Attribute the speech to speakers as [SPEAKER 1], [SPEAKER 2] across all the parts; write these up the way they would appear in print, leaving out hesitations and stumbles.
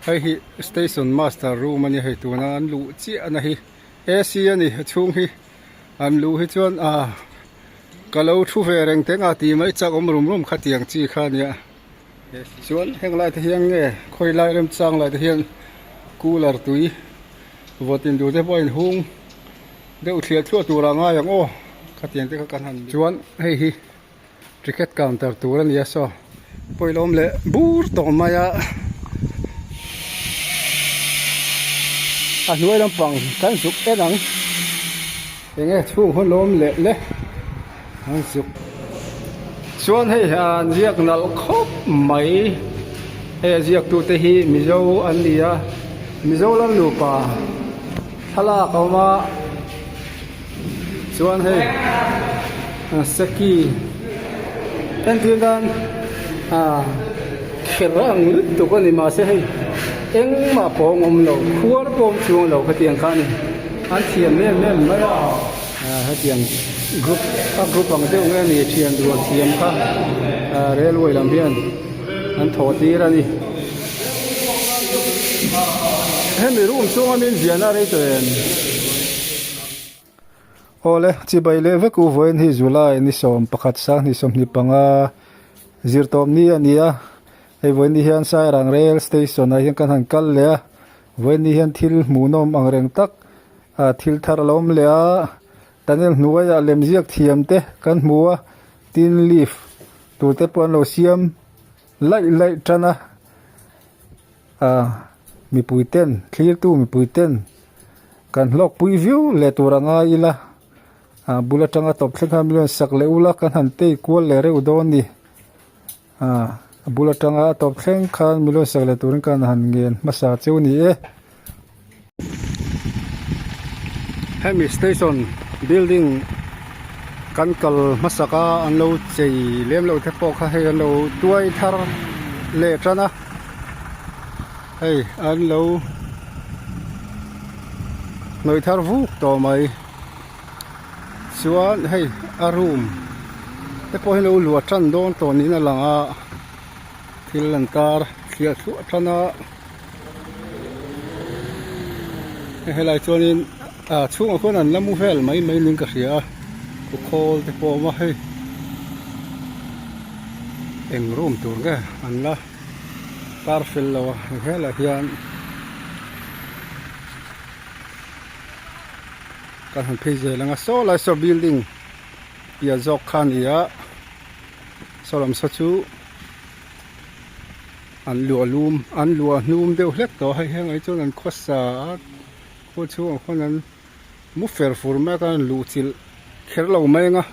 [SPEAKER 1] Hei hi station master room a nia hei tuna an luh chiah na hi AC a ni a chhung hi an luh hi chuan ah ka lo thu ve reng teng a tih mai chak awm rum rum khatiang chi kha a nia chuan heng lai te hian nge khawi lai remchang lai te hian cooler tui vawt in duh te pawh a inhung deuh thliah thluah tur ah ngai ang aw khatiang te kha kan han chuan hei hi. Ticket counter tur a ni a saw pawilawm leh bur tawh mai a a hnuai lampang kan zuk en ang enge chhung hun lawm leh le an zuk chuan hei an ziak nalh khawp mai hei a ziak tu te hi mizo an ni a mizo lam nupa thlalak a awm a. Chuan hei seki entir nan ah kher ang lutuk a ni mahse hei engmah pawh a awm lo khuar pawh a awm chuang lo khatiang kha a ni an thiam em em mai a ah hetiang group a group ang deuh nge ni thian rual thiam kha ah railway lam hian an thawh tir a ni hemi room chhunga min ziahna rei tawh em. Awle, chibai leh vek u vawiin hi July ni 11 sanghnih 25 zirtawp ni a ni a, hei vawiin ni hian Sairang Rail Station ah hian kan han kal leh a, vawiin ni hian thil hmuhnawm ang reng tak ah thil thar a lo awm leh a, tunnel hnuaiah lemziak thiam te kan hmu a, tin lift tur te pawh an lo siam laih laih tan a, ah mipui ten thlirtu mipui ten. Kan hlawkpui viau leh tur a ngai ila, ah bul atanga tawp thleng khan min rawn sak leh ula kan han tei kual leh reuh dawn ni. Ah a bul atanga tawp thleng khan min rawn sak leh turin kan han ngen hmasa cheu ni e. Hemi station building kan kal hmasak a an lo chei lem loh te pawh kha hei an lo tuai thar leh tan a. Hei an lo hnawih thar vuk tawh mai chuan hei a room te pawh hi lo luah tan dawn tawh niin a lang a thil an tar thliah thluah tan a hei helai chuanin ah chhungah khuan an la mu vel mai mai niin ka hria a khaw khawl te pawh a awm a hei eng room tur nge an la. Tar fel lo a hei helai hian kan han phei zel ang a saw lai saw building piah zawk kha a ni a saw lam saw chu an luah lum an luah hnum deuh hlek tawh a hei hengah hi chuan an khawsa a khaw chhungah khuan an mu fer fur mek a an luh chilh kher lo mai ang a.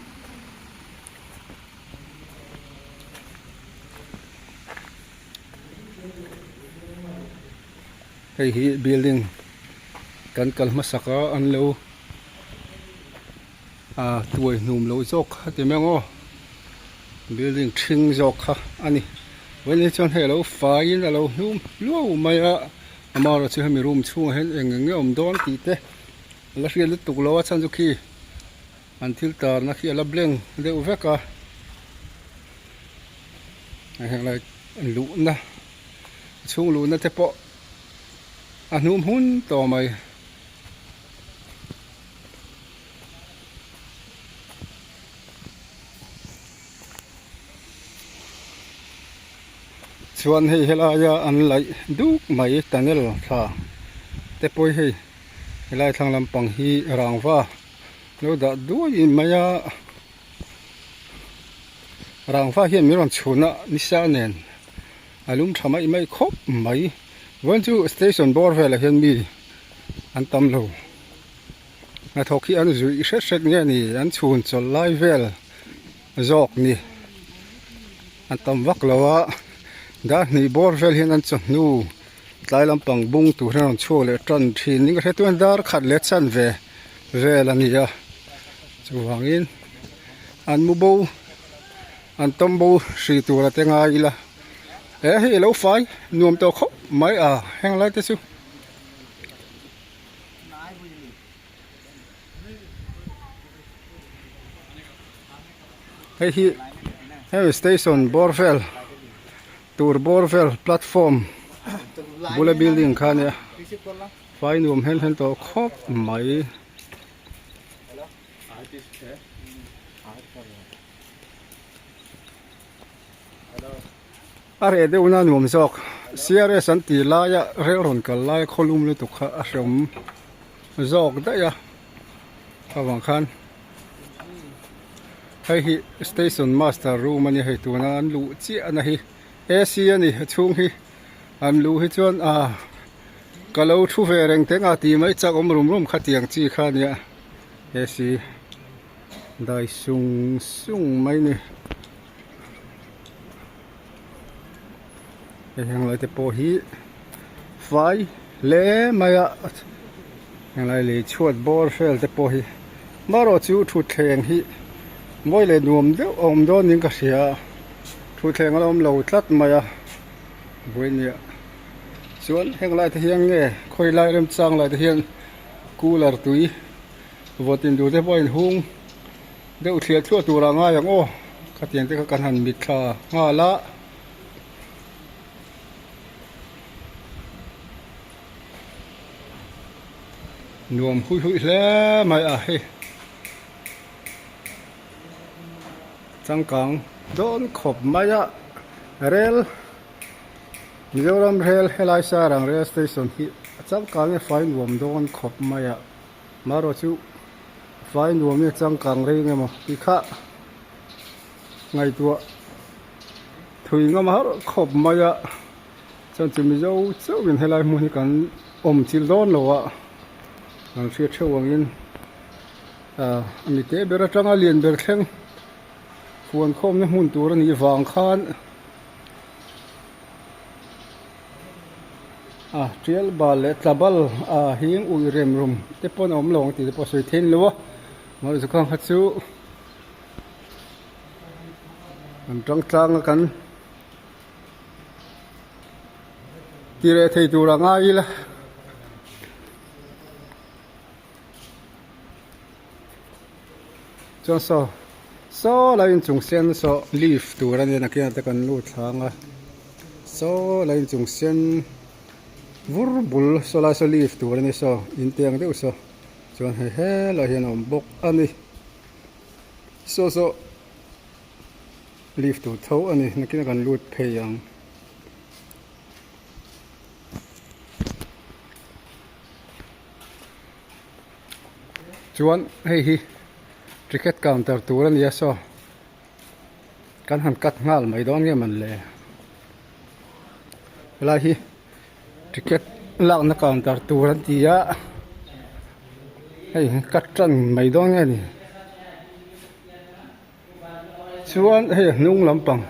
[SPEAKER 1] Hei hi building kan kal hmasak a an lo ah tuai hnum lo zawk kha ti mai ang aw building thing zawk kha a ni vawiin hi chuan hei a lo faiin a lo hnum hluau mai a amaherawhchu hemi room chhungah hian eng eng nge awm dawn tih te a la hriat lutuk lo a chhan chu khi. An thil tarna khi a la blank deuh vek a heng lai luhna a chhung luhna te pawh a hnum hun tawh mai. Chuan hei helaia an laih duk mai tunnel thla te pawh hei helai thlang lampang hi rangva. Lo dah duai mai a rangva hian min rawn chhun a nisa nen a lum tha mai mai khawp mai vawiin chu station bawr velah hian mi an tam lo hnathawk hi an zuih hret hret nge ni an chhun chawlh lai vel zawk ni an tam vak lo a dar hnih bawr vel hian an chawhnu tlai lampang bung tur hian a rawn chhuak leh tan thin ni ka hre chuan dar khat leh chan ve. Vel a ni a chuvangin an mu bo an tawm bo hrih tur a te ngai ila he hei alo fai nuam tawh khawp mai a heng lai te chu. Hei hi hemi station bawr vel tur bawr vel platform. Bula building kha nia fai nuam hen hen tawh khawp mai. A reh deuh na nuam zawk CRS an tih laia rel rawn kal lai khawlum lutuk kha a hreawm zawk daih a avang khan hei hi station master room a ni hei tuna an luh chiah na hi AC a ni a chhung hi an luh hi chuan ah ka lo thu ve reng teng a tih mai chak awm rum rum kha tiang chi kha a nia AC dai sung sung mai a ni. Hei heng lai te pawh hi fai hle mai a henglai lei chhuat bawr vel te pawh hi marawh chu thutthleng hi mawi leh nuam deuh a awm dawn niin ka hria a thutthleng a la awm lo tlat mai a vawinia chuan heng lai te hian nge khawi lai remchang lai te hian cooler tui vawt in duh te pawh a inhung. Deuh thliah thluah tur ah ngai ang aw khatiang te kha kan han mitthla nghal a. Nuam hui hui hle mai a hei changkang dawn khawp mai a rel Mizoram rel helai Sairang rel station hi a changkang e fai nuam dawn khawp mai a. Marawh chu vai nuam nge changkang rei nge maw tih kha ngaihtuah thui ngam har khawp mai a chuan chu mizo chauhin helai hmun hi kan awm chilh dawn lo a kan hriat theuh angin ah a mi teh ber atanga lian ber thleng fuan khawmna hmun tur a nih vang khan. A tial bal leh tla bal a hing ui rem rum te pawn a awm lo ang tih te pawh a sawi thein lo a mahse chu khang kha chu an tang tlang a kan ti reh thei tur a ngai ila. Chuan saw saw lai inchung sen saw lift tur a nia nakinah te kan lut thlang a saw lai inchung sen vur bul saw lai saw lift tur a ni saw in te ang deuh saw chuan hei helaiah hian a awm bawk a ni saw saw lift tur tho a ni nakinah kan lut phei ang. Chuan hei hi ticket counter tur a nia saw kan han cut nghal mai dawn nge man le helai hi ticket lakna counter tur an ti a hei cut tan mai dawn nge ni chuan hei a hnung lampang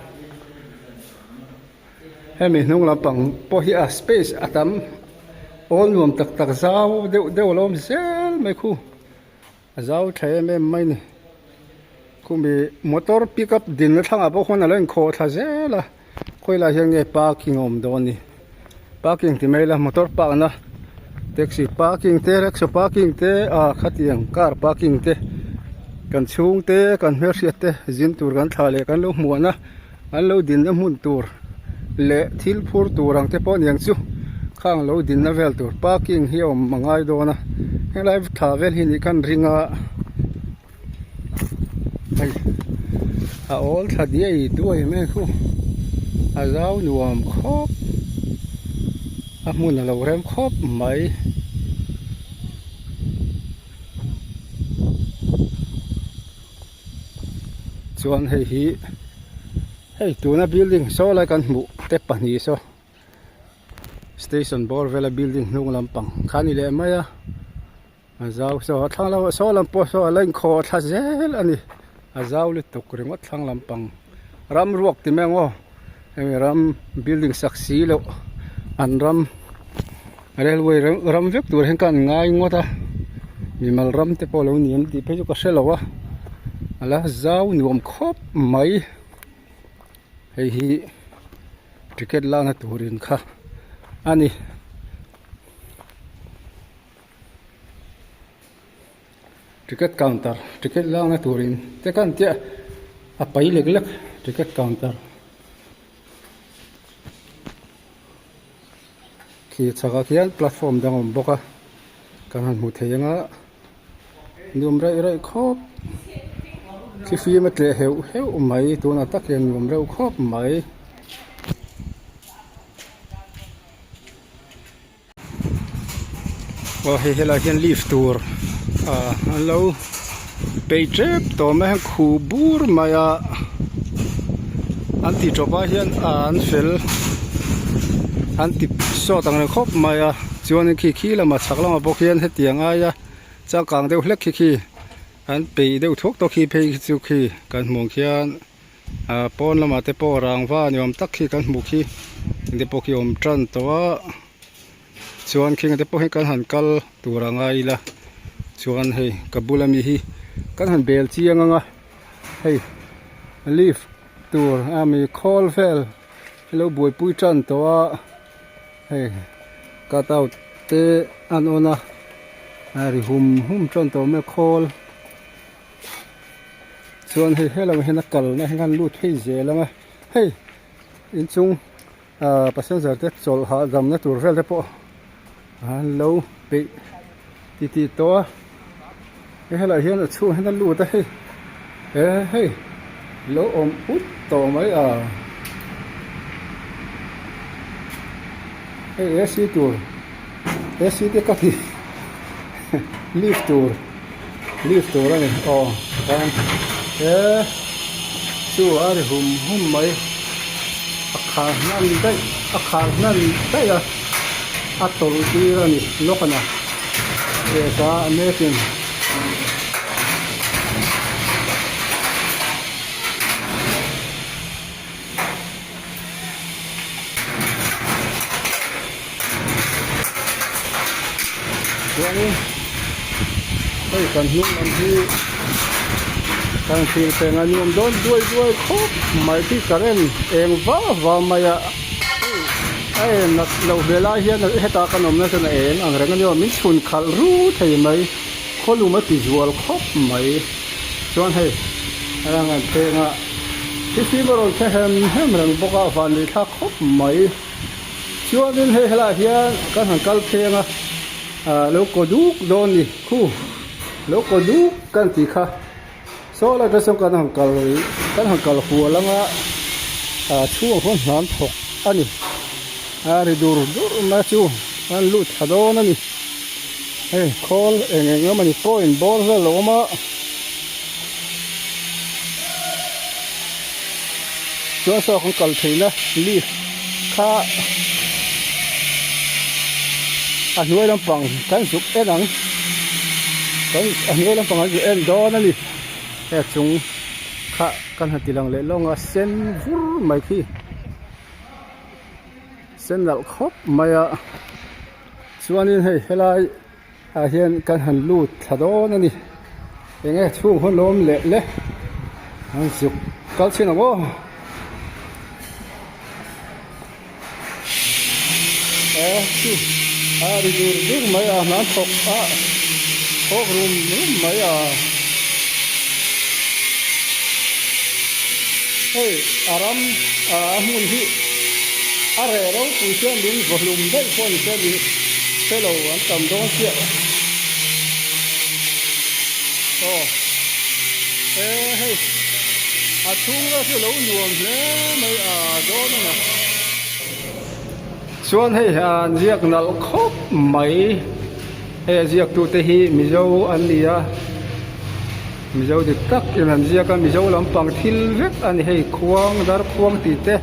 [SPEAKER 1] hemi hnung lampang pawh hi a space a tam awl nuam tak tak zau deuh deuh a lo awm zel mai khu a zau tha em em mai a ni khumi motor pick up din na thlangah pawh khuan a lo inkhawh thla zel a khawilai hian nge parking a awm dawn a ni parking ti mai ila motor park na taxi parking te rickshaw parking te ah khatiang car parking te kan chhung te kan hmelhriat te zin tur kan thlah leh kan lo hmuah na. An lo dinna hmun tur leh thil phur tur ang te pawh aniang chu khang lo dinna vel tur parking hi a awm a ngai dawn a helai thla vel hi nih khan ring a hei a awl thla diai duai mai khu a zau nuam khawp a hmun a lo rem khawp mai. Chuan hei hi hei tuna building saw lai kan hmuh te pahnih saw station bawr vela building hnung lampang kha a ni leh mai a a zau saw a thlang lamah saw lam pawh saw a la inkhawh thla zel a ni a zau lutuk ringawt thlang lampang ram ruak ti mai ang aw hemi ram building sak si loh an ram railway ram vek tur hian ka han ngai ngawt a mimal ram te pawh alo ni ang tih phei chu ka hre lo a a la zau nuam khawp mai hei hi ticket lakna turin kha a ni. Ticket counter ticket lakna turin te khan chiah a pai lek lek ticket counter. Khi chhakah khian platform dang a awm bawk a kan han hmuh theih anga nuam reuh reuh khawp khi fim a tleh heuh heuh mai tunah tak hian nuam reuh khawp mai. Aw hei helai hian lift tur ah an lo peih tep tawh mai a khuh bur mai a an tih tawp ah hian an fel an ti sawt ang reng khawp mai a chuanin khi khi lamah chhak lamah bawk hian hetiang aia changkang deuh hlek khi khi an peih deuh thuak tawh khi phei khi chu khi kan hmuh ang khian. Ah pawn lamah te pawh rangva ni awm tak khi kan hmuh khi engte pawh khi a awm tan tawh a chuan khing te pawh hi kan han kal tur a ngai ila chuan hei ka bula mi hi kan han bel chiang ang a hei lift tur a mi khawl vel hi lo buaipui tan tawh a hei cut out te an on a a ri hum hum tan tawh mai a khawl. Chuan hei helamah hian a kalna hi an lut phei zel ang a hei inchung ah passenger te chawlh hahdamna tur vel te pawh an lo peih ti tih tawh a hei helaiah hian a chhungah hian a lut a hei he hei lo awm ut tawh mai a hei ac tur ac te ka ti lift tur. Lift tur a ni aw chuan he chu a ri hum hum mai a khar hnan daih a khar hnan daih a a tawlh tir a ni lawk a na hetah a mekin chuanin hei kan hnung lam hi kan thlir peng a nuam dawn duai duai khawp mai khi current eng vah vah mai a hei a en nat loh ve lai hian hetah kan awmna chuan a eng ang reng a ni aw min chhun khalh ru thei mai khawlum a ti zual khawp mai chuan hei a lang an pheng a thifim a rawn thle hem hem reng bawk a van lei thlak khawp mai chuanin hei helaiah hian kan han kal pheng a ah lo kaw duk dawn ni khu lo kaw duk kan tih kha saw lai te sawn kan han kal kan han kal hual ang a ah chhungah khuan hnan thawk a ni a ri dur dur mai a chu an lut thla dawn a ni hei khawl eng eng emawni point bawr vel a awm a. Chuan saw kan kal theihna lift kha a hnuai lampang kan zuk en ang kan a hnuai lampang an zuk en dawn a ni he chung kha kan han ti lang leh lawng a sen vur mai khi sen nalh khawp mai a chuanin hei helai ah hian kan han lut thla dawn a ni eng nge chhung hun lo awm leh le an zuk kal chhin ang aw e chu a ri dur dur mai a hna thawk a thawk rum rum mai a hei a ram a hmun hi a reh ropui hian min vaw hlum daih pawh ni se ni. Hre lo an tam dawn chiah aw e hei a chhung vel chu lo nuam hle mai a dawn a na chuan hei an ziak nalh khawp mai hei a ziak tu te hi mizo an ni a mizo dik tak in an ziak a mizo lampang thil vek a ni hei khuang darkhuang tih te.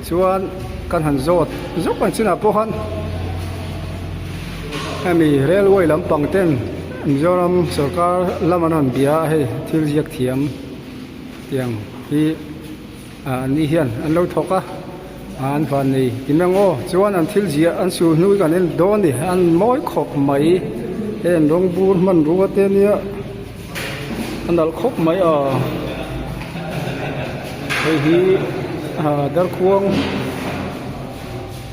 [SPEAKER 1] Chuan kan han zawt zawk ang chinah pawh khan hemi railway lampang ten Mizoram sorkar lam an rawn bia a hei thil ziak thiam tiang hi ah an ni hian an lo thawk a an van nei ti mai ang aw chuan an thil ziah an su hnu hi kan en dawn a ni an mawi khawp mai heng rawng bur hmanrua te ania a nalh khawp mai a. Hei hi ah darkhuang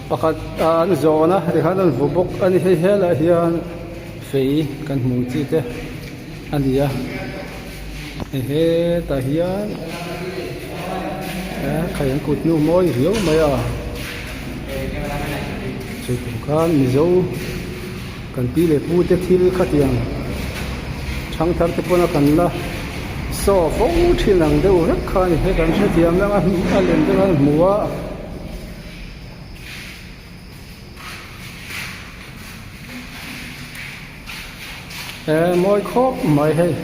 [SPEAKER 1] pakhat ah an zawn a tikhan an vu bawk a ni hei helaiah hian fei kan hmuh chi te a ni a hei hetah hian eh khai an kut hnu mawi riau mai a. Sawi tum khan Mizo kan pi leh pu te thil khatiang thangthar te pawn a kan la saw fo thin ang deuh vek kha a ni. He kan hrethiam deuh a a lem deuh a hmu a. He mawi khawp mai hei.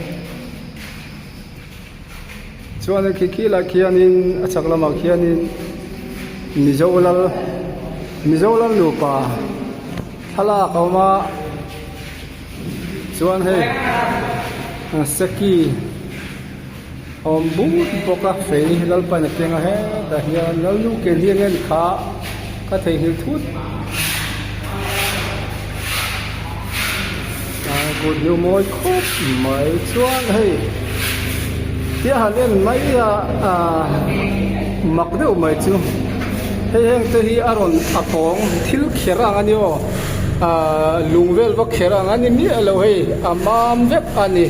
[SPEAKER 1] Chuan khi khi lah khianin a chhak lamah khianin Mizo lal Mizo lal nupa thlalak a awm a chuan hei seki a awm but bawk a fei lalpain a keng a hetah hian lalnu ke hliang en kha ka theihnghilh thut. Kut hnu mawi khawp mai chuan hei tia han en mai a ah mak deuh mai chu hei heng te hi a rawn a pawng thil kher ang a ni aw ah lung vel va kher ang a ni miah lo hei a mam vek a ni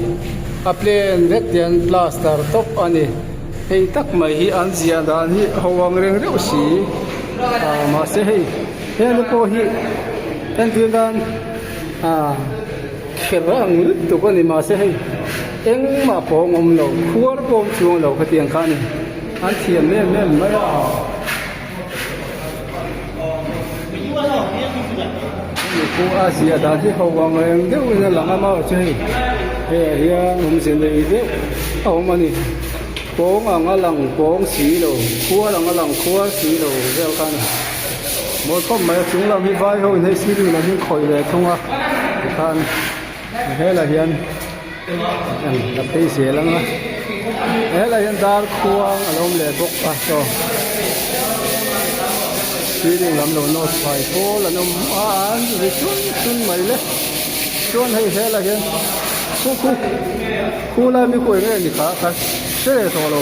[SPEAKER 1] a plain vek hian plaster tawp a ni hei tak mai hi an ziah dan hi ho ang reng reuh si ah mahse hei heng te pawh hi entir nan. Ah kher ang lutuk a ni mahse hei engmah pawh a awm lo khuar pawh a awm chuang lo khatiang kha a ni an thiam em em mai a hemi pawh a ziah dan hi ho ang reng deuhin a lang a mahse hei hei ah hian awmze nei deuh a awm a ni kawng ang a lang kawng si lo khuar ang a lang khuar si lo vel kha a ni. Mawi khawp mai a chung lam hi vai ho in hei ceiling lam hi khawih ve thung a tikhan helai hian eng la phei zel ang a helai hian dar khuang a lo awm leh bawk a saw ceiling lam lo nawt fai pawl an awm a an ri chun chun mai le chuan hei helai hian khu khu khu lai mi khu eng nge ni kha kha hre leh tawh lo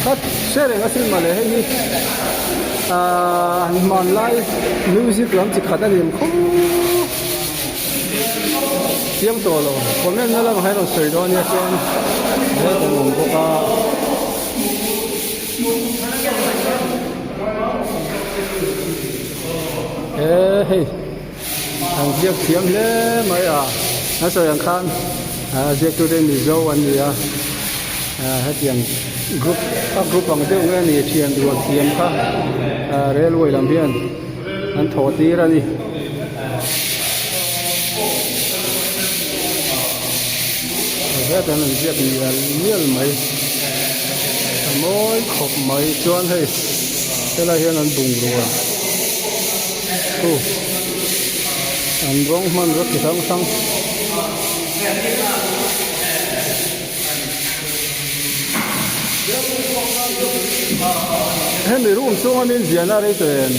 [SPEAKER 1] kha hre reng asin mawle hei hi ahh hmanlai music lam chi khat a ni ang khawp chiang tawh lo comment na lamah hian rawn sawi dawn nia chuan he kan awm bawk a. He hei an ziak thiam hle mai a an sawi ang khan ah ziaktute Mizo an ni a ah hetiang group a group ang deuh nge ni thian rual thiam kha ah railway lam hian an thawh tir a ni. Hetah hian an ziak mial mial mai a mawi khawp mai chuan hei helai hian an bungrua. Chu an rawng hmanrua chi hrang hrang hemi room chhunga min ziahna rei tawh em?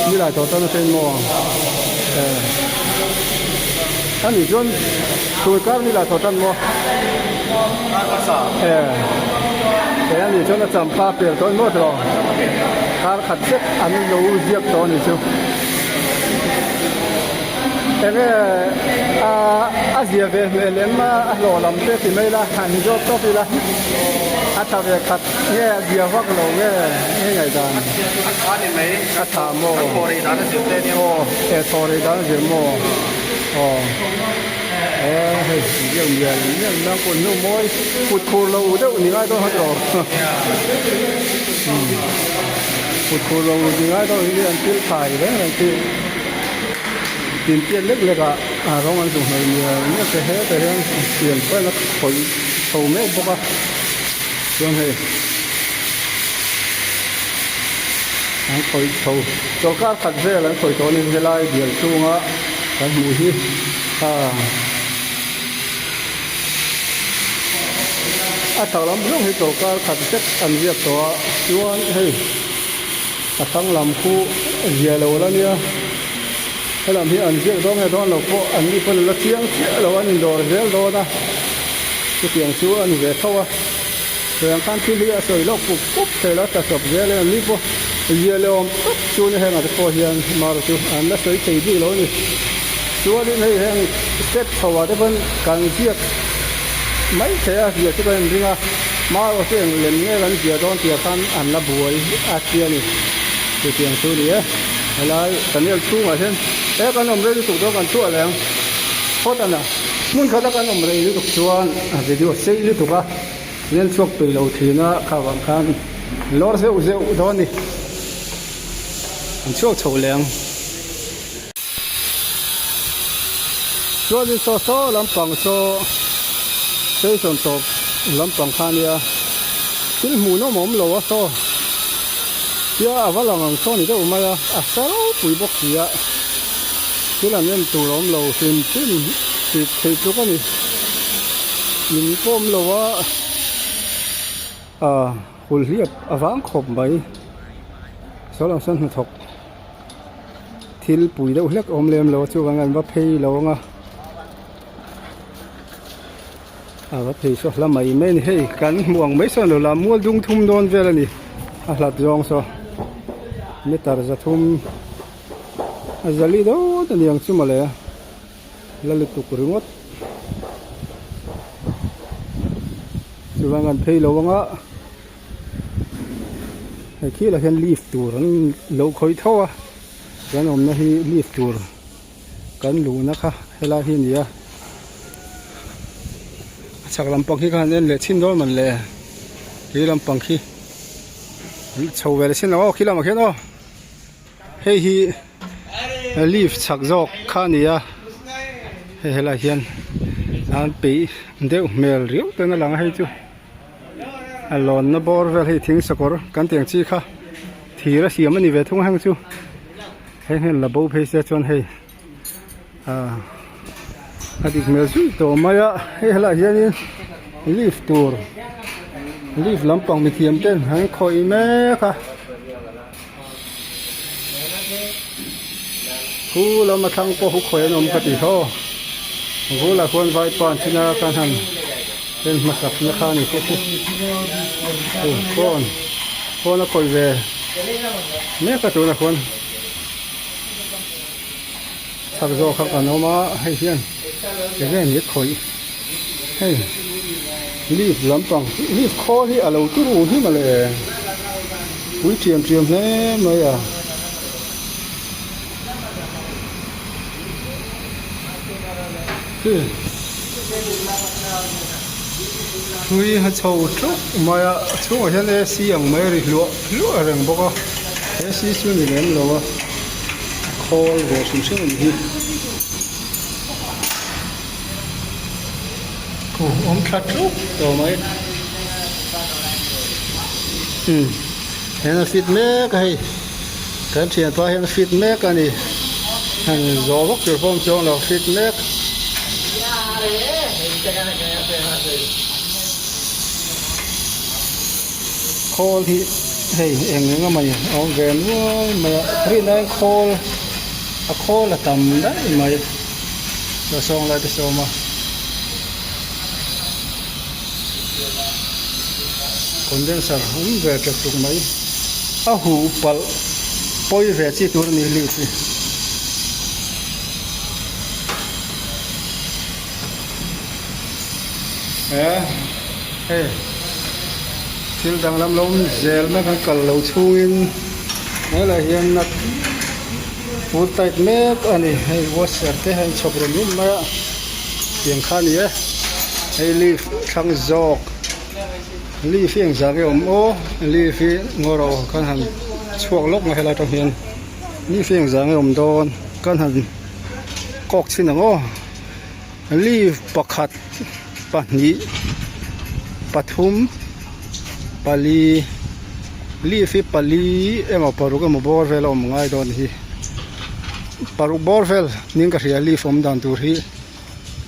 [SPEAKER 1] Nilai tawh tan atangin maw ani chuan tunkar nilai tawh tan maw he ani chuan a champha pel tawh maw tawh kar khat zet an lo ziak tawh ani chu enge a zia ve hmel em a hlawh lam te ti mai la han zawt tawp ila a tha ve khat nge a zia vak lo nge nge ngaihdan
[SPEAKER 2] a tha ni mai
[SPEAKER 1] a tha maw
[SPEAKER 2] a thaw rei dan a zir te nia
[SPEAKER 1] aw e thaw rei dan a zir maw aw e hei biak mial mial nang pawh hnu mawi kut khur lo deuh ni ngai dawn hawt rawh kut khur lo ni ngai dawn hi an thil thai reng reng khi tintiat lek lek ah a rawng an zung hnawih mial mial te hetah hian siam pawhin a khawih chho mek bawk a chuan hei an khawih chho chawlhkar khat vel an khawih tawh a ni helai bial chhunga kan hmuh hi ah a chhak lam zawng hi chawlhkar khat zet an ziak tawh a chuan hei a thlang lam khu zia lo la nia helam hi an ziak dawn nge dawn lo pawh an ni pawn a la chiang chiah lo an indawr zel dawn a chutiang chu a ni ve tho a sawi ang khan thil hi a sawi lawk pup pup thei lo a tla chawp zel em ni pawh zia leh awm tak chu ni heng ah te pawh hian mar chu an la sawi thei bik lo a ni chuanin hei heng step chho ah te pawn kan ziak mai thei a zia chu kan inring a. Marawh chu eng lem nge kan ziah dawn tih ah khan an la buai a tia ni. Chutiang chu ni e. Helai tunnel chhungah hian he kan awm rei lutuk dawn kan chhuah leh ang. Phawt a na. Hmun khata kan awm rei lutuk chuan video sei lutuk a len chhuak tui lo thin a kha vang khan lawr zeuh zeuh dawn ni. An chhuak chho leh ang. Chuanin saw saw lampang saw station tawp lampang kha ania thil hmuhnawm a awm lo a saw tia a va lang ang saw ni deuh mai a a sa ropui bawk si a thil an en tur a awm lo hrim hrim tih theih tluk a ni in pawh a awm lo a ah hulhliap a vang khawp mai saw lam sawn hnathawk. Thil pui deuh hlek awm lem lo chuvang an va phei lo ang a a va phei saw hla mai mai a ni hei kan hmuh ang mai sawn lo la mual dung thum dawn vel a ni a hlat zawng saw meter 300 a zali dawt a ni ang chu mawle la lutuk ringawt chuvang an phei lo ang a. Hei khilah hian lift tur an lo khawih tho a kan awmna hi lift tur kan luhna kha helai hi a ni a a chhak lampang hi khan en leh chhin dawn man le tui lampang khi chho ve leh chin lo aw khi lamah khian aw hei hi lift chhak zawk kha a ni a hei helaiah hian an peih deuh hmel riau ten a lang a hei chu. A lawnna bawr vel hei thing sakawr kan tih ang chi kha thir a siam a ni ve thung a heng chu hei hian la bo phei se chuan hei ah a dik hmel zui tawh mai a hei helaiah hianin lift tur lift lampang mithiam ten an khawih mek a khu lama thlang pawh hu khawi an awm ka ti haw bulah khuan vaipa an chhin a kan han en hmasak na kha a ni khu khu khawn khawn a khawih ve mek a tunah khuan chak zawk kha kan awm a hei hian enge ni khawih hei leaf lampang leaf khawl hi a lo turu hi mawle pui thiam thiam hle mai a. Thui a chho ṭeuh mai a a chhungah hian a c ang mai a ri hluah hluah reng bawk a a c chu ni lem lo a khawl ve hrim hrim a ni hi khu awm thla ṭeuh tawh mai umm hian a fit mek a hei. Kan thianpa hian a fit mek a ni. Han zawh vak tur pawh awm chuang lo fit mek. Khawl hi hei eng eng emawni a awm ve nual mai a rin aiin khawl a khawl a tam daih mai sawng lai te sawm a. Condenser awm ve ṭek tuk mai a huh palh pawi ve chi tur a ni lift hi. He hei thil danglam lo awm zel mai kan kal lo chhungin helaiah hian nut full tight mek a ni hei washer te a inchhawp rem rem mai a. Tiang kha a ni e hei leaf thlang zawk leaf hi engzah nge awm aw leaf hi ngaw rawh kan han chhuak lawk mai helai atang hian leaf hi engzah nge awm dawn kan han kawk chhin ang aw leaf pakhat pahnih pathum pali leaf hi pali emaw paruk emaw bawr vel a awm ngai dawn hi. Paruk bawr vel ning ka hria leaf awm dan tur hi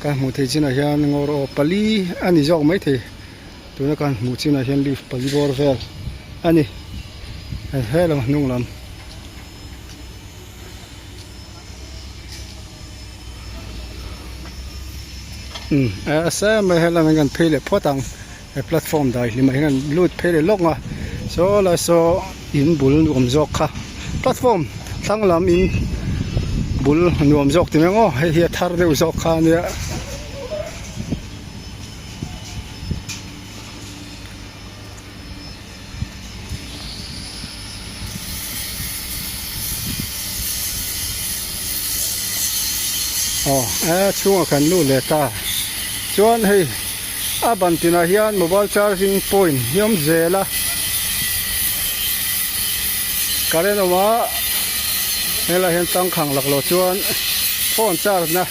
[SPEAKER 1] ka hmuh theih chinah hian ngawr aw pali a ni zawk maithei tuna kan hmuh chinah hian leaf pali bawr vel a ni hei helam hnung lam. Umm a sa mai helam hi kan phei leh phawt ang he platform dai hlimah hian kan lut phei leh lawk a saw lai saw in bul nuam zawk kha platform thlang lam in bul nuam zawk ti mai ang aw hei hi a thar deuh zawk kha ania. Aw e chhungah kan lut leh ta chuan hei a ban tinah hian mobile charging point hi a awm zel a current awm a helaiah hian tangkhang laklawh chuan phone charge na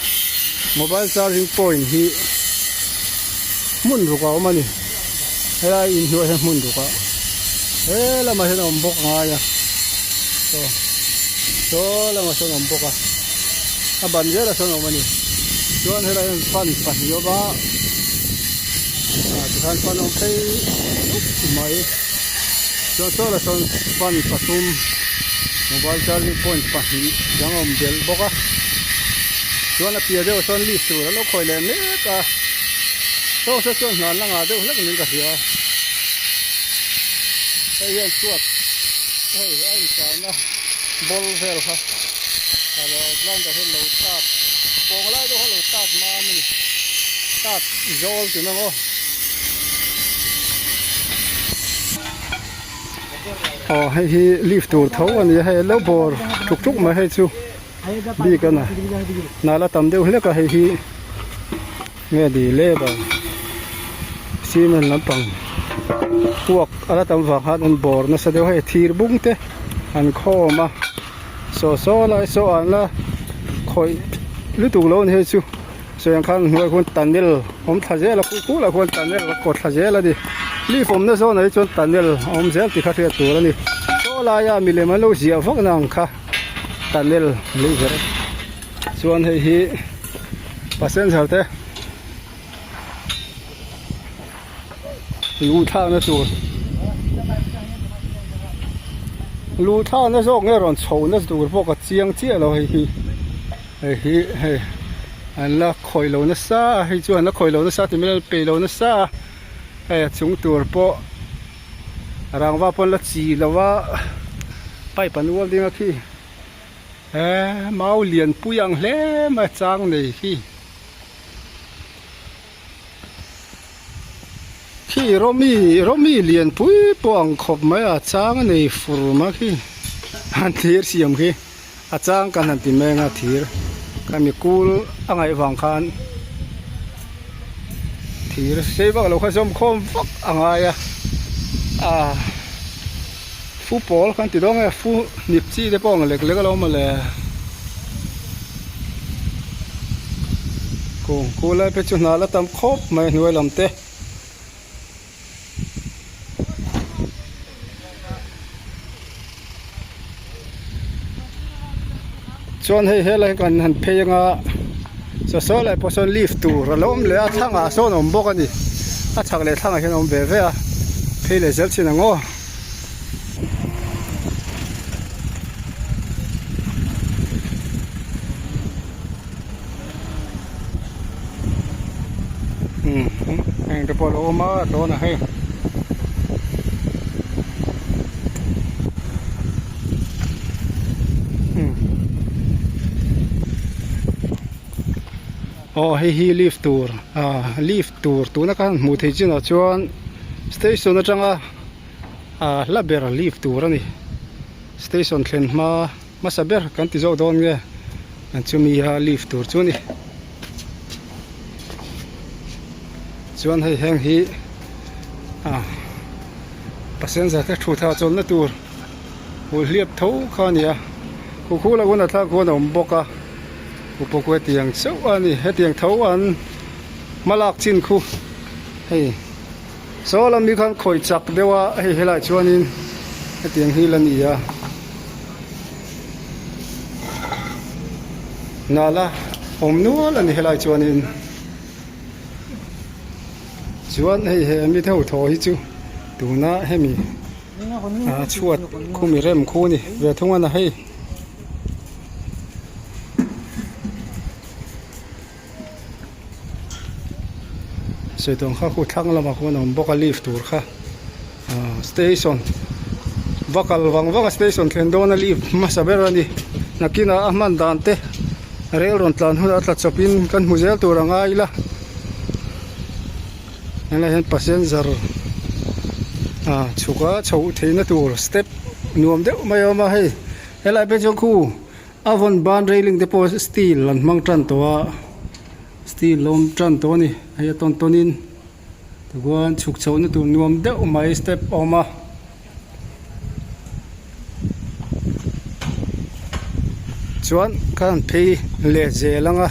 [SPEAKER 1] mobile charging point hi hmun ruk a awm a ni helai inhnuai hian hmun ruk a he lamah hian a awm bawk angai a saw saw lamah sawn a awm bawk a a ban zelah sawn a awm a ni chuan helai hian fan pahnih a awm a ah tikhan fan a awm phei dup mai chuan saw lah sawn fan pathum mobile charging point pahnih dang a awm belh bawk a chuan a piah deuh ah sawn lift tur an lo khawi leh mek a. Saw saw chuan hna an la ngah deuh hlek niin ka hria hei hian chhuat hei a insaina ball vel kha a lo blender hian lo tat pawng lai deuh kha lo tat mam a ni tat zawl tih na maw aw hei hi lift tur tho a ni a hei lo bawr tuk tuk mai hei chu. Bik a na hnah la tam deuh hlek a hei hi nge ni labour cement lampang uak a la tam vang khan an bawr nasa deuh hei thir bung te an khawm a saw saw lai saw an la khawih lutuk lo a ni hei chu sawi ang khan hnuaiah khuan tunnel awm thla zel a khuh khuh lah khuan tunnel a kawt thla zel a ni leaf awmna zawnah hi chuan tunnel a awm zel tih kha hriat tur a ni saw laia milem an lo ziah vak na ang kha. Tunnel lei ber chuan hei hi passenger te luh thlakna tur luh thlakna zawk nge rawn chho na tur pawh ka chiang chiah lo hei hi hei hi hei an la khawih lo nasa a hei chu an la khawih lo nasa ti mai an peih lo nasa a hei a chung tur pawh. Rangva pawn la chi lo a pipe an ual ding a khi he mau lian pui ang hle mai chang nei hi khi rawmi rawmi lian pui pawh ang khawp mai a chang a nei fur mai khi an thir siam khi a chang kan han ti meng a thir khami kul a ngaih vang khan thir sei vak lo kha zawm khawm vak a ngai a ah fu pawl kan ti dawn nge fu hnip chi te pawh ang lek lek a lo awm a le kung khu lai phei chu hna la tam khawp mai hnuai lam te. Chuan hei helai kan han phei anga saw saw lai pawh sawn lift tur a lo awm leh a thlangah sawn a awm bawk a ni a chhak leh thlangah hian a awm ve ve a phei leh zel chin ang aw. Heng te pawh a lo awm a dawn a hei. Aw hei hi lift tur ah lift tur tuna ka han hmuh theih chinah chuan station atanga ah hla ber lift tur a ni station thlen hma. Hmasa ber kan ti zawk dawn nge an chumi a lift tur chu a ni. Chuan hei heng hi ah passenger te thu tha chawlhna tur hmuhhliap tho kha a ni a khuh khuh loh hun a thlak khuan a awm bawk a upa khu hetiang chauh a ni hetiang tho an hmalak chin khu hei Saw lam hi khan khawi chak deuh a hei helaiah chuanin hetiang hi la ni a nala awm nual a ni helai chuanin chuan hei he mi deuh thaw hi chu tuna hemi ah chhuat khumi rem khu a ni ve thung a na hei. Sawi tawng kha khu thlang lamah khuan a awm bawk a lift tur kha ah station va kal vang vang a station thlen dawn a lift hmasa ber a ni nakinah a hman dan te rel rawn tlan hunah a tla chawp in kan hmu zel tur a ngai ila helaiah hian passenger ah chhuk a chhoh theihna tur step nuam deuh mai a awm a hei helai phei chuan khu. A vawn ban railing te pawh steel an hmang tan tawh a steel a awm tan tawh a ni hei a tawn tawn in tichuan chhuk chhoh na tur nuam deuh mai step a awm a. Chuan ka han phei leh zel ang a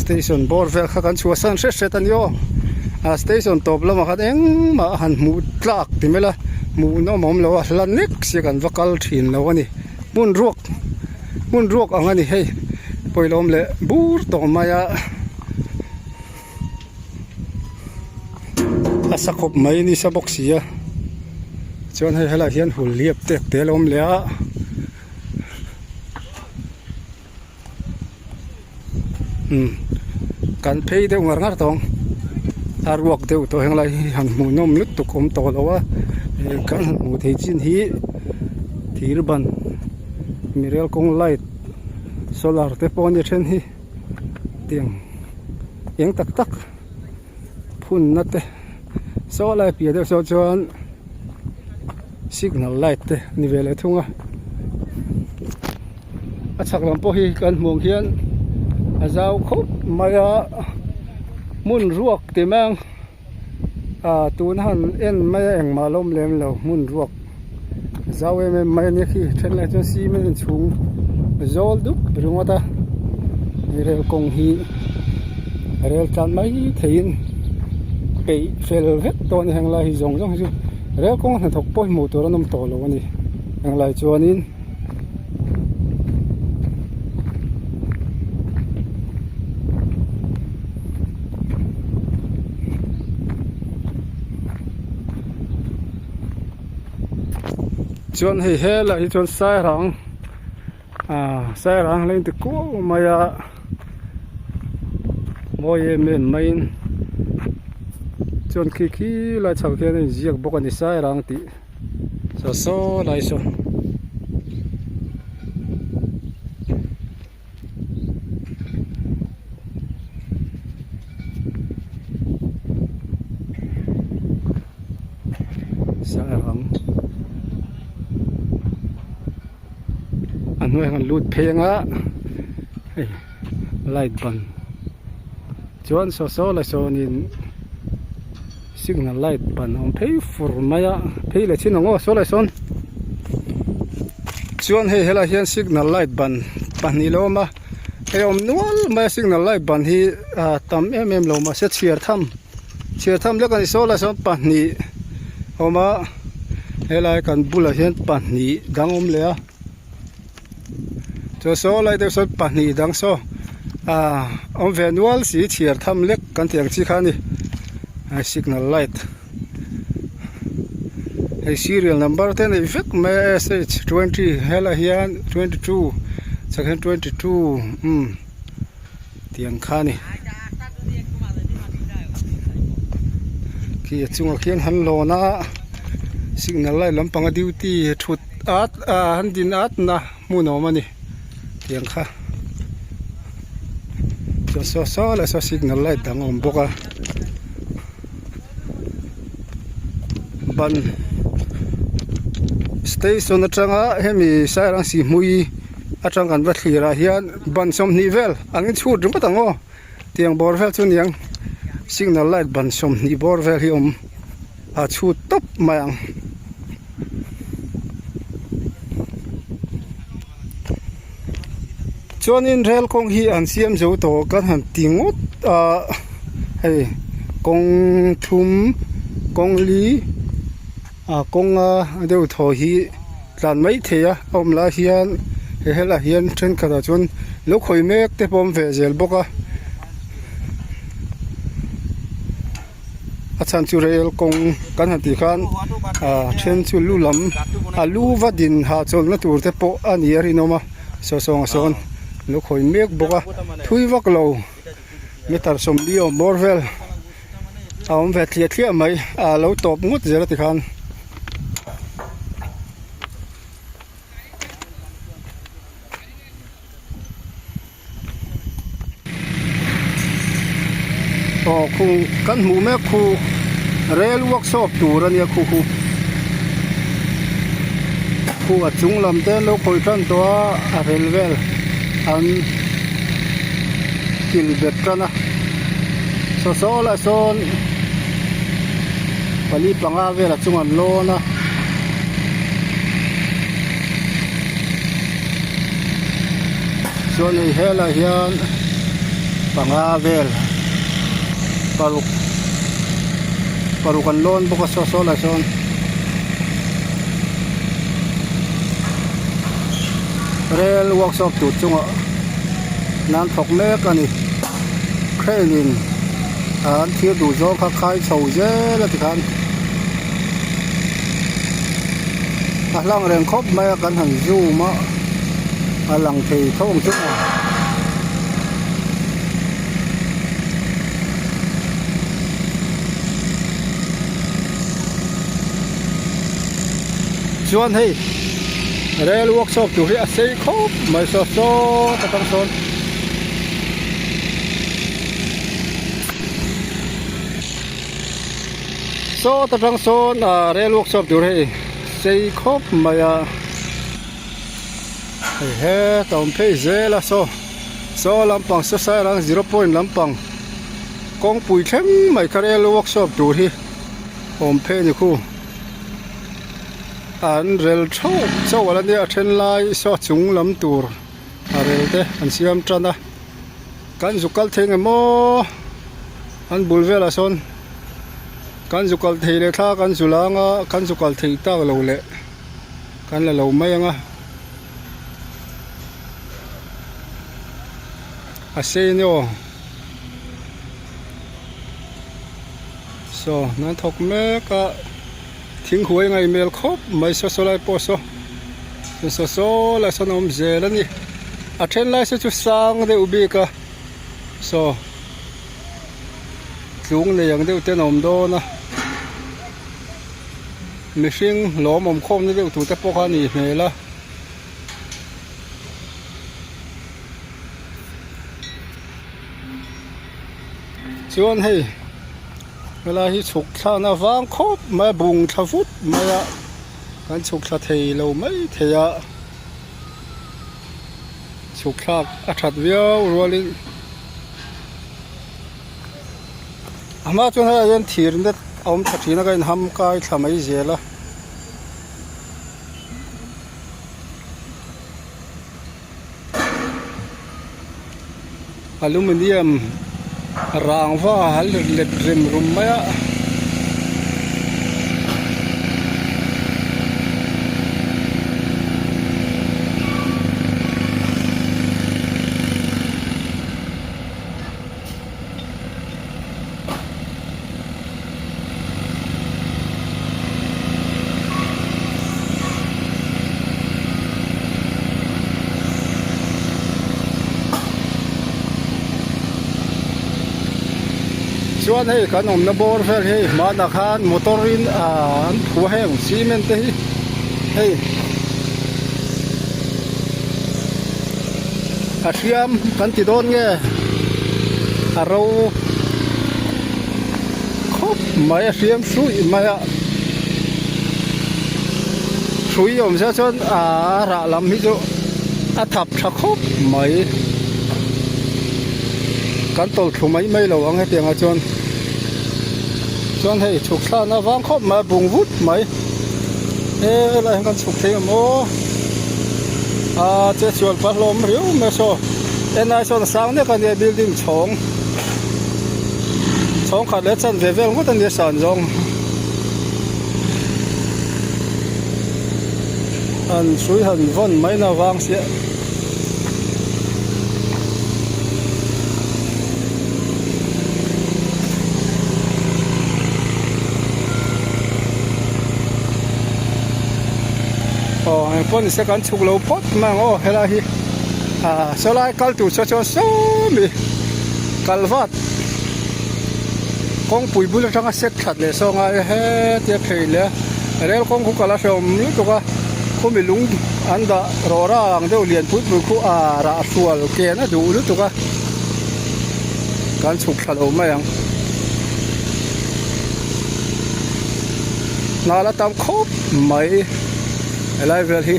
[SPEAKER 1] station bawr vel kha kan chhuah san hret hret a ni aw a station tawp lamah khan engmah a han hmuh tlak ti mai la hmuhnawm a awm lo a hla nek sia kan va kal thin lo a ni hmun ruak hmun ruak ang a ni hei pawilawm leh bur tawh mai a. A sa khawp mai ni sa bawk si a chuan hei helaiah hian hul liap tek te a lo awm leh a umm kan phei deuh ngar ngar tawh ang a ruak deuh tawh henglai hi han hmuhnawm lutuk awm tawh lo a kan han hmuh theih chin hi thir ban mi rel kawng light solar te pawh a ni then hi. Tiang eng tak tak phunna te saw lai piah deuh saw chuan signal light te ni ve leh thung a a chhak lam pawh hi kan hmuh ang hian a zau khawp mai a hmun ruak ti mai ang ah tuna han en mai a engmah la awm lem lo hmun ruak zau em em mai a nia khi then lai chuan cement inchhung zawl dup ringawt a rel kawng hi rel tlan mai theiin peih fel vek tawh a ni heng lai hi zawng zawng hi chu rel kawng hnathawk pawh hi hmuh tur an awm tawh lo a ni heng lai chuanin. Chuan hei helaiah hi chuan sairang ah sairang hleng ti kuau mai a mawi em em maiin chuan khi khi lai chho khian a inziak bawk a ni sairang tih. Saw saw lai saw. Sairang a hnuai han lut phei anga hei light ban chuan saw saw lai sawnin. Signal light ban a awm phei fur mai a phei leh chin ang aw saw lai sawn chuan hei helaiah hian signal light ban pahnih lo awm a hei a awm nual mai a signal light ban hi ah tam em em lo mahse chhiar tham chhiar tham lek a ni saw lai sawn pahnih a awm a helai kan bulah hian pahnih dang a awm leh a. Chuan saw lai deuh sawn pahnih dang saw ah awm ve nual si chhiar tham lek kan tih ang chi kha a ni a signal light hei serial number te nei vek mai a S H 20 helaiah hian 22 chak hian 22 umm tiang kha a ni khi a chungah khian han lawn a signal light lampanga duty thut at ah han din at na hmun a awm a ni tiang kha chuan saw saw leh saw signal light dang a awm bawk a ban station atanga hemi sairang sihhmui atang kan va thlir ah hian ban 20 vel ang in chhut ringawt ang aw tiang bawr vel chu niang signal light ban 20 bawr vel hi awm a chhut tawp mai ang. Chuanin rel kawng hi an siam zo tawh kan han ti ngawt a hei kawng thum kawng li ah kawnga deuh thaw hi tlan mai thei a a awm lai hian he helaiah hian thenkhatah chuan lo khawi mek te pawh a awm ve zel bawk a. A chhan chu rel kawng kan han tih khan ah then chu lu lam a lu va din hahchawlhna tur te pawh a ni a rinawm a saw sawng a sawn lo khawi mek bawk a thui vak lo meter 40 awm bawr vel a awm ve thliah thliah mai a lo tawp ngawt zel a tikhan. Aw khu kan hmuh mek khu rail workshop tur a nia khu khu. Khu a chung lam te an lo khawih tan tawh a a rel vel an kil bet tan a saw saw lah sawn pali panga vel a chung an lawn a. Chuan hei helai hian panga vel paruk paruk an lawn bawk a saw saw lai sawn rail workshop tur chungah nan thawk mek a ni crane in an thir duh zawng kha khai chho zel a tikhan a hlang reng khawp mai a kan han zoom a a lang thei tho ang chu maw. Chuan hei rail workshop tur hi a sei khawp mai saw sawt atang sawn. Sawt atang sawn ah rail workshop tur hei sei khawp mai a hei heta awm phei zel a saw saw lampang saw sairang zero point lampang kawngpui thleng mai kha rail workshop tur hi awm phei a ni khu an rel theuh chauh a la nia a then lai saw chung lam tur a rel te an siam tan a. Kan zu kal thei nge maw an bul velah sawn kan zu kal thei leh thla kan zu lang a kan zu kal thei tak lo leh kan la lo mai ang a a sei ni aw saw nan thawk mek a thing huai ngaih hmel khawp mai saw saw lai pawh saw saw saw lai sawn a awm zel a ni a then lai saw chu sang deuh bik a saw tlung nei ang deuh ten a awm dawn a mihring lawm awm khawm na deuh tur te pawh kha a nih hmel a. Chuan hei helai hi chhuk thlakna vang khawp mai a bung thla vut mai a kan chhuk thla thei lo mai thei a chhuk thlak a that viau rualin a hma chuan helaiah hian thir net a awm tha thin a ka inham kai thla mai zel a. Aluminium rangva a let rem rum mai a. Chuan hei kan awmna bawr vel hi hmanah khan motor in ahh an phuah heng cement te hi hei a hriam kan ti dawn nge a ro khawp mai a hriam hruih mai a hrui awm zia chuan a rah lam hi chu a thap tha khawp mai kan tawlh thlu mai mai lo ang hetiang ah chuan chuan hei chhuk thlan a vang khawp mai a bung vut mai helai hian kan chhuk thei ang aw ah che chuan pa hlawm riau mai saw en ai sawn a sang nek a nia building chhawng. Chhawng khat leh chan ve vel ngawt a nia san zawng. Han hrui han vawn mai na vang siah. Aw engpawh ni se kan chhuk lo phawt mai ang aw helai hi ah sawlai kal tur saw chuan sawmi. Kal vat kawngpui bul atanga set that leh saw ngai hetia phei leh a rel kawng khu kal a hrehawm lutuk a khumi lung an dah rawra ang deuh lian pui pui khu a rah hrual ken a duh lutuk a kan chhuk thla lo mai ang hnal a tam khawp mai. Helai vel hi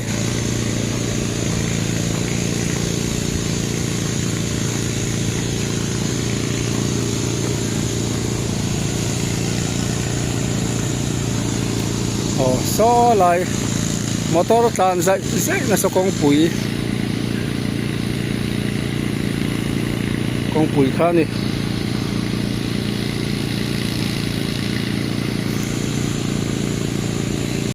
[SPEAKER 1] aw saw lai motor tlan zaih zaih nasa kawngpui kawngpui kha a ni.